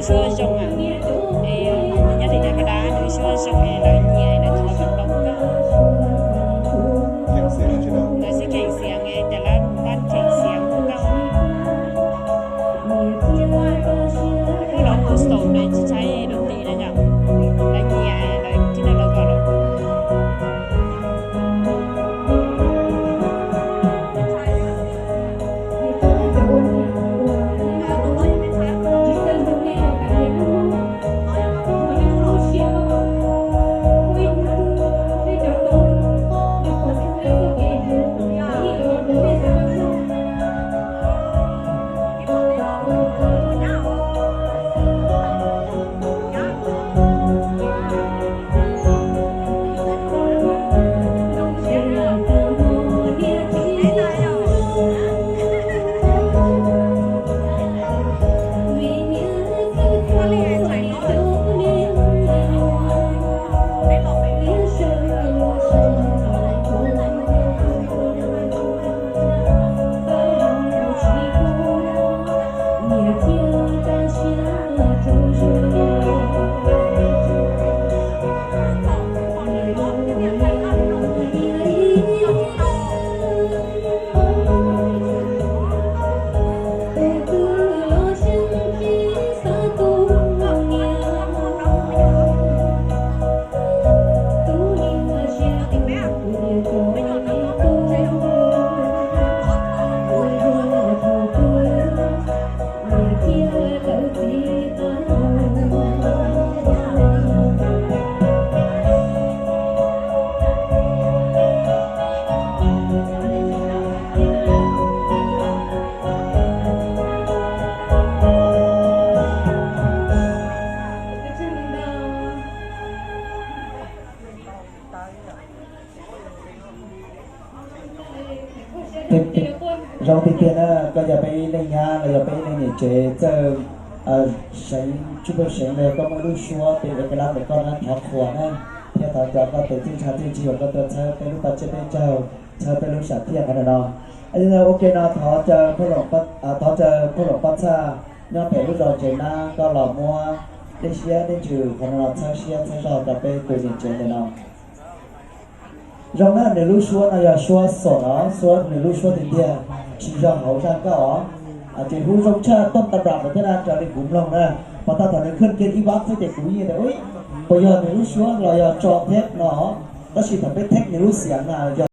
Suab zoo, nyob tim Canada nws suab zoo es lawv nyiam es lawv thov tau kawg. Lawv sib kheem xiav es cas lawv mus npaj kheem xiav kawg. Muab lawv mus xaus lawv tsis tshaib dua tim na yom. Lawv nyiam lawv tsis nrog lawv kom lawv Zoo tiag tiag na, koj yog peb ib leeg nyab los yog peb ib leeg niam tsev txawj seev tsuj pawg seev los yog koj muaj ib lub suab pem ua ke lab ntawm koj na, thov qhuas na, thiab thov cov koj tus txij tshaj txij ntsig uas koj tuaj txhawb peb lub paj tsiab peb caug, txhawb peb lub sam thiaj qhov ntawm no. Yog li ntawd ua ke no thov caw phauj Loom Pov Txhaj nyob pem lub zos Ntses Nab koj los muab dej siab dej ntsws qhov no txhawb siab txhawb zog rau peb tus niam tsev ntawm no. Zoo na, nws lub suab no yog suab xom los suab, nws lub suab tiag tiag, tsis yog hauv zaj nkauj os. Ces hu zoo tshaj tooj ta nram ntawd thiab na, raws li kuv mloog na. Pov tag thaum nws khwj kiag ib vab xwb ces kuv yeej tias, ui, puas yog nws lub suab los yog tso thiab no. Tab sis thaum peb theeb nws lub xiam na yog